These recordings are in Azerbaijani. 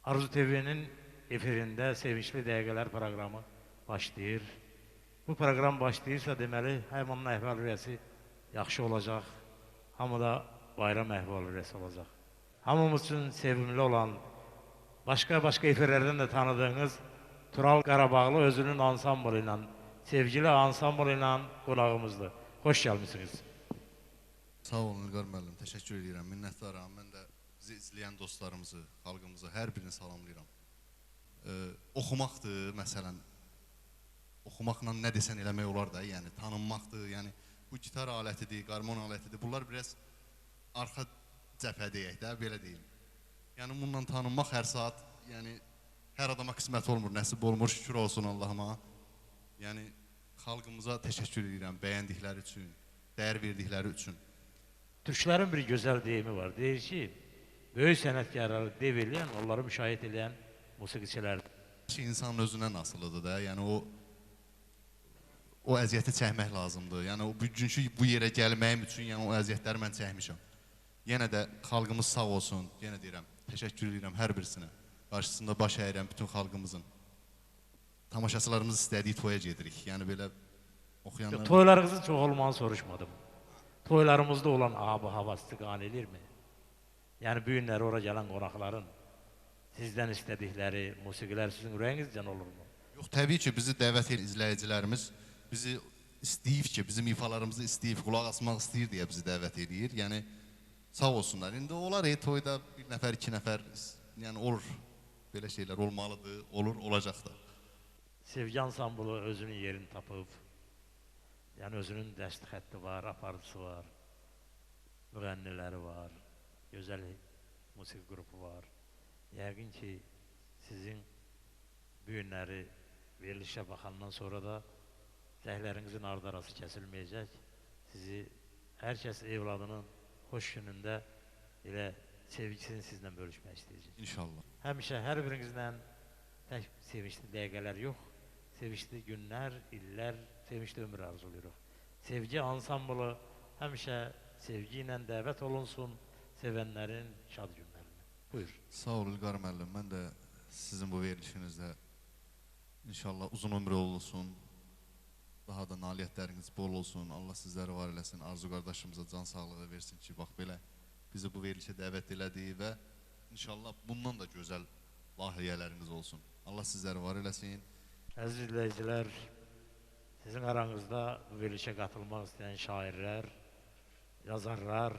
Arzu TV-nin efirində Sevinçli Dəqiqələr proqramı başlayır. Bu proqram başlayırsa, deməli, hamının əhval-ruhiyyəsi yaxşı olacaq, hamı da bayram əhval-ruhiyyəsi olacaq. Hamımız üçün sevimli olan, başqa-başqa efirlərdən də tanıdığınız Tural Qarabağlı özünün ansamblı ilə, sevgili ansamblı ilə qonağımızdır. Xoş gəlmişsiniz. Sağ olun İlqar müəllim, təşəkkür edirəm, minnətdaram. Mən də bizi izləyən dostlarımızı, xalqımızı hər birini salamlayıram. Oxumaqdır, məsələn, oxumaqla nə desən eləmək olar da, yəni tanınmaqdır, yəni bu gitar alətidir, qarmon alətidir, bunlar biraz arxa cəbhə deyək də, belə deyim. Yəni bununla tanınmaq hər saat, yəni hər adama qismət olmur, nəsib olmur, şükür olsun Allahıma. Yəni xalqımıza təşəkkür edirəm bəyəndikləri üçün, dəyər verdikləri üçün. Türklərin bir gözəl deyimi var, deyir ki, böyük sənətkarları dev eləyən, onları müşayiət eləyən musiqiçilərdir. İnsanın özündən asılıdır da, yəni o əziyyəti çəkmək lazımdır. Yəni bugünkü bu yerə gəlməyim üçün, yəni o əziyyətləri mən çəkmişəm. Yenə də xalqımız sağ olsun, yenə deyirəm, təşəkkür edirəm hər birisinə. Qarşısında baş əyirəm bütün xalqımızın. Tamaşaçılarımız istədiyi toya gedirik. Yəni belə oxuyanlar... Toylarınızın çox olmağını soruşmadım. Toylarımızda olan ab-ı hava sizi qane eləyirmi? Yəni bu günləri ora gələn qonaqların sizdən istədikləri musiqilər sizin ürəyinizcən olurmu? Yox, təbii ki, bizi dəvət edir izləyicilərimiz. Bizi istəyib ki, bizim ifalarımızı istəyib, qulaq asmaq istəyir deyə bizi dəvət edir. Yəni sağ olsunlar. İndi olar toyda bir nəfər, iki nəfər, yəni olur. Belə şeylər olmalıdır, olur, olacaq da. Sevgi ansamblı özünün yerini tapıb, yəni özünün dəsti xətti var, aparıcısı var, müğənniləri var, gözəl musiqi qrupu var. Yəqin ki, sizin bu günləri verilişə baxandan sonra da zəhlərinizin ardı arası kəsilməyəcək. Sizi hər kəs evladının xoş günündə elə sevgisini sizlə bölüşmək istəyəcək. İnşallah. Həmişə hər birinizlə tək sevinçli dəqiqələr yox, sevinçli günlər, illər, sevinçli ömür arzulayırıq. Sevgi ansamblı həmişə sevgi ilə dəvət olunsun sevənlərin şad günlərinə. Buyur. Sağ ol İlqar müəllim. Mən də sizin bu verilişinizdə inşallah uzun ömür olsun, daha da nailiyyətləriniz bol olsun, Allah sizləri var eləsin, Arzu qardaşımıza can sağlığı versin ki, bax belə bizi bu verilişə dəvət elədi və inşallah bundan da gözəl layihələriniz olsun. Allah sizləri var eləsin. Əziz izləyicilər, sizin aranızda bu verilişə qatılmaq istəyən şairlər, yazarlar,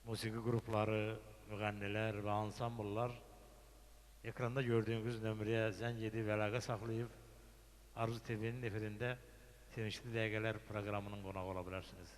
musiqi qrupları, müğənnilər və ansambllar ekranda gördüyünüz nömrəyə zəng edib əlaqə saxlayıb Arzu TV-nin efirində Sevinçli Dəqiqələr proqramının qonağı ola bilərsiniz.